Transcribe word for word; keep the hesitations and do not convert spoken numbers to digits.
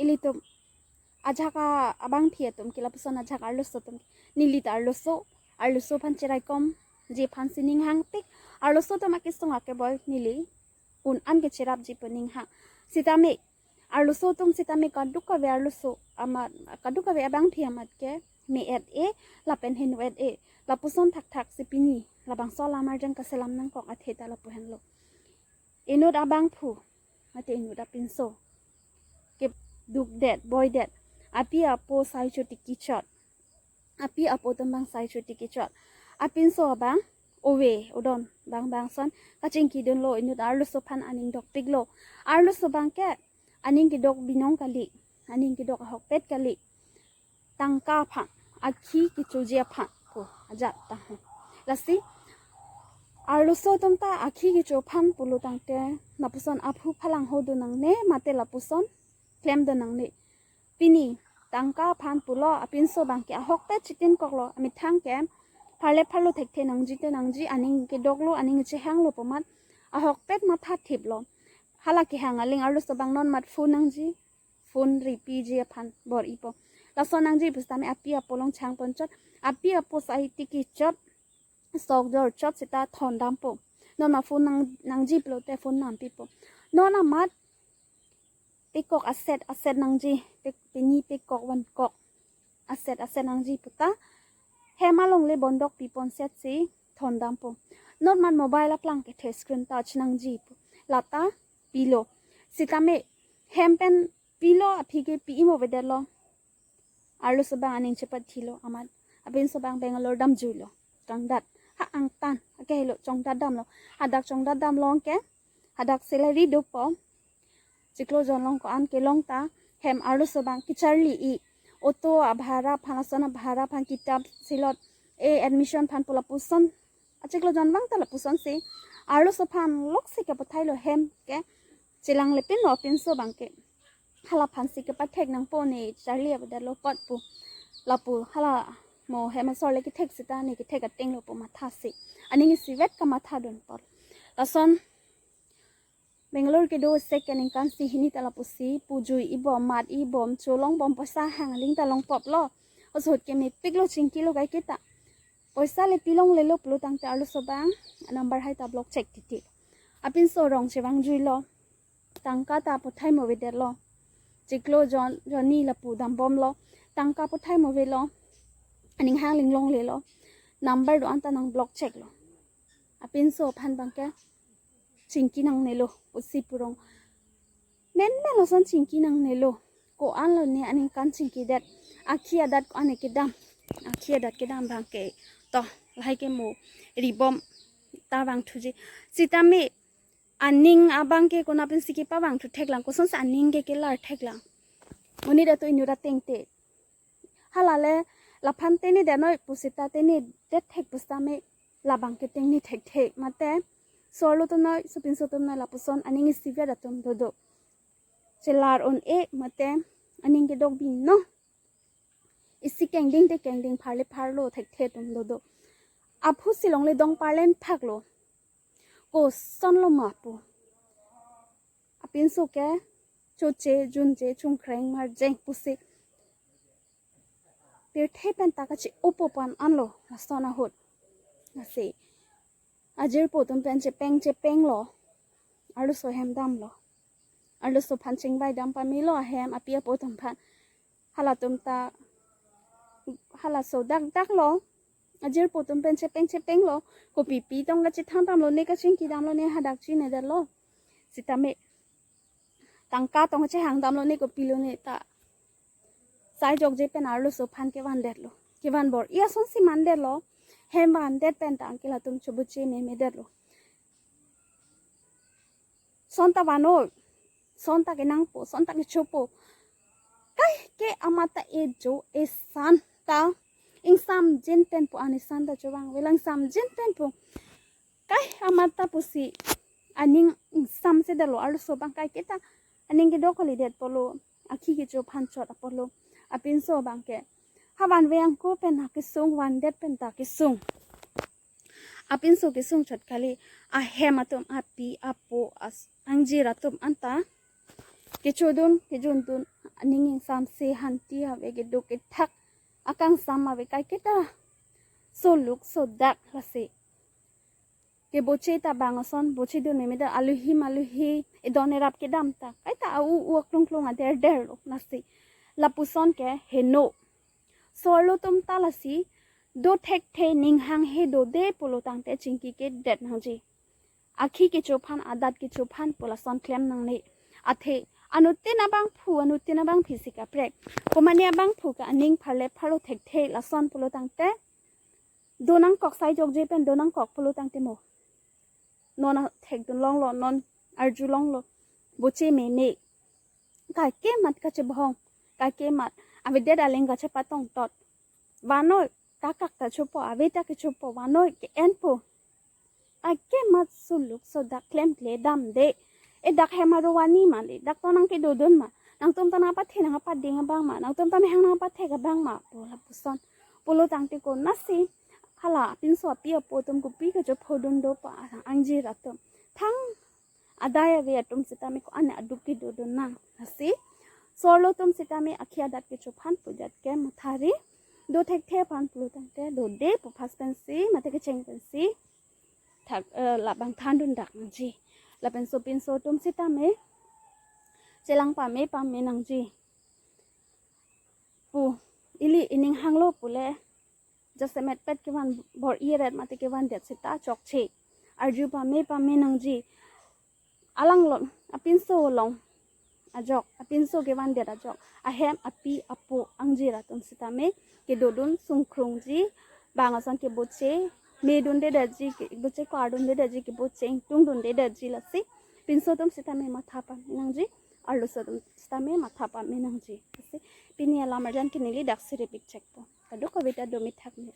ilitum ajak a-, abangpi atum ke lapuson ajak arloso atum ke. Neli ta arloso, arloso aphan cheraikomji aphan si ning hangpik, arloso atum akesung akeboi neli un-an ke cherapji pu ning hang. Sitame arloso atum sitame kadokave arloso amat, kadokave abangpi amat ke me-et-e lapen heno-et-e. Lapuson thakthak si pini labangso alam arjan kaselam nangkok athe ta lapu henlo. Inut abangphu mate inut apinso kedukdet boidet, api apo sai chotiki chot, api apo atum abang sai chotiki chot, apinso abang ove odon abang bang ason kachingkidunlo, inut arloso aphan aning dokpiklo. Arloso abang ke aning kedok binong kali, aning kedok ahokpet kali. Tangka aphan, akhi kechoji aphan pu ajat ta. Lasi arloso atum ta akhi kecho aphan pulo tangte lapuson aphu phalangho do nangne mate lapuson klem do nangne. Pini tangka aphan pulo, apinso abang ke ahokpet chitinkoklo, amethang ke pharle pharlo thekthe nangji te nangji, aning kedoklo, aning chehanglo pu amat ahokpet mathathiplo. Hala kehang aling arloso abang non amat phone nangji, phone ripiji aphan bor-ipo. Lason nangji pusitame api apo along changponchot, api apo sai tiki chot, sok jor chot seta thondampo. Non amat phone nang, nangji pulote phone nampipo. Non amat pekok aset aset nangji, pe, pini pekok vankok aset aset nangji puta hem alongle bondok pipon set si thondampo. Non amat mobile aplang kethe screen touch nangji pu, lata pilo. Sitame hem pen pilo aphi ke pi-imo avedetlo. Arloso abang aning chepathilo amat apinso abang Bangalore damjuilo. Chongdat ha angtan akehelo, chongdat damlo. Hadak chongdat damlo ke hadak salary dopo. Chiklo jon along ko-an kelong ta hem arloso abang kecharli-i. Auto abhara aphan, lason abhara aphan, kitap silot, e admission aphan pu lapuson, achiklo jon abang ta lapuson si arloso aphan loksi kepathailo, hem ke chelang lepinlo apinso abang ke. Hala aphan si kepathek nangpo, ne charli avedetlo apot pu. Lapu hala mo hem asor le kethek seta ne kethek atenglo pu mathasi aning isivet kamathadun apot. Lason Bangalore kedo second aningkan si hini ta lapusi pujui ibom, mat ibom, cholongbom, poisa hang aling ta longpoplo. Osot ke mepiklo, chingkilo kaiketa. Poisa le pilonglelo pulo tangte arloso abang number hai ta block chek titi. Apinso rong chevangjuilo. Tangka ta pathaimo avedetlo. Chiklo jon jonni lapu dambomlo. Tangka pathaimo avelo. Aning hang linglonglelo. Number do-an ta nang block cheklo. Apinso aphan abang ke chingki nangnelo pusi purong. Menme lason chingki nangnelo. Ko-anlo ne aningkan chingkidet. Akhi adat ko-an ne kedam. Akhi adat kedam abang ke to lahai ke mo ribom ta vangthuji. Sitame aning abang ke konat pensi kepavangthu theklang, kosonsi aning ke kelar theklang. Monit atum inut ateng te. Hala le laphan tengnedetnoi pusita tengnedet thek pusitame labang ke tengne thekthe mate. Sorlo atumnoi, sopinso atumnoi lapuson aning isivet atum dodo. Chelar un-e mate aning kedok binong. Isi kengding te kengding, pharle pharlo thekthe atum dodo. Aphu si longle dong parlen phaklo. Kosonlo ma pu. Apinso ke choche junje chungkreng marjeng pusi pirthe pen ta kachi-opo pan anlo lason ahut. Lasi ajirpo atum pen chepeng chepenglo. Arloso ahem damlo. Arloso aphan chingvai dam pamelo ahem api apo atum aphan. Halatum ta halaso dakdaklo. Ajirpo atum pen chepeng chepenglo. Kopi pi tong kachethang damlo ne, kachingki damlo ne, hadak chinedetlo. Sitame tangka tong chehang damlo ne, kopilo ne ta sai jokje pen arloso aphan kevandetlo. Kevan bor-i asonsi mandetlo. Hem vandet pen ta angke latum chobuche memedetlo. Son ta vanoi, son ta kenangpo, son ta kechopo. Kaike amat ta ejo esan ta ingsamjin pen pu, an esan ta chovang avelang, ingsamjin pen pu. Kai amat ta pusi aning ingsamsedetlo arloso abang, kaike ta aning kedok kalidet apotlo, akhi kecho aphan chot apotlo. Apinso abang ke ha vanve angko pen ta kesung, vandet pen ta kesung. Apinso kesung chot kali, ahem atum, api apo as-, angjir atum anta kechodun kejundun, aning ingsamse hanti ave, kedo kethak akangsam ave, kaiketa soluk sodak lasi. Keboche ta bang ason bochedun meme ta, aluhi maluhi, edon erap kedam ta kaita a-u u aklung klung ader der lo lasi. Lapuson ke heno. So-arlo atum ta lasi do thekthe, ning hanghe dode pulo tangte chingki kedet nangji. Akhi kecho aphan, adat kecho aphan pu lason klem nangne. Athe anuttin abangphu, anuttin abangphi si kaprek. Komane abangphu ke aning pharle pharo thekthe, lason pulo tangte do nangkok, sai jokje pen do nangkok pulo tangte mo, non athekdun longlo, non arju longlo, boche meme. Kaike mat kachebohong, kaike mat avedet aling kachepatong tot. Vanoi kakak ta chopo, ave ta kechopo, vanoi ke-enpo. Kaike mat soluk sodak klemkle damde. E dak hem arlo vani ma le, dak to nangkedodun ma? Nangtum ta nangpathe nangpading abang ma? Nangtum ta mehang nangpathek abang ma pu lapuson. Pulo tangte konatsi hala apinso api apo atum kopi kachephodun do pa, angji rat atum? Thang adai ave atum sitame ko-an aduk kedodun nang lasi. So-arlo atum sitame akhi adat kecho aphan pu jat ke mathari. Do thekthe aphan pulo tangte dode pu phas pensi mate kecheng pensi thak, eh, labang thandun dak nangji. Lapen sopinso atum sitame chelang pame pame nangji pu, ili ining hanglo pule jasemet pet kevan bor-i ret mate kevandet seta chokche. Arju pame pame nangji. Alanglo apinso along ajok, apinso kevandet ajok, ahem api apo angji rat atum sitame kedodun sungkrungji. Bang ason keboche medundedetji, keboche ko-ardundedetji, keboche ingtungdundedetji lasi. Pinso atum sitame matha pame nangji, arloso atum sitame matha pame nangji. Lasi pini alam arjan ke neli daksi repik chekpo. Kadokave ta do mithak me.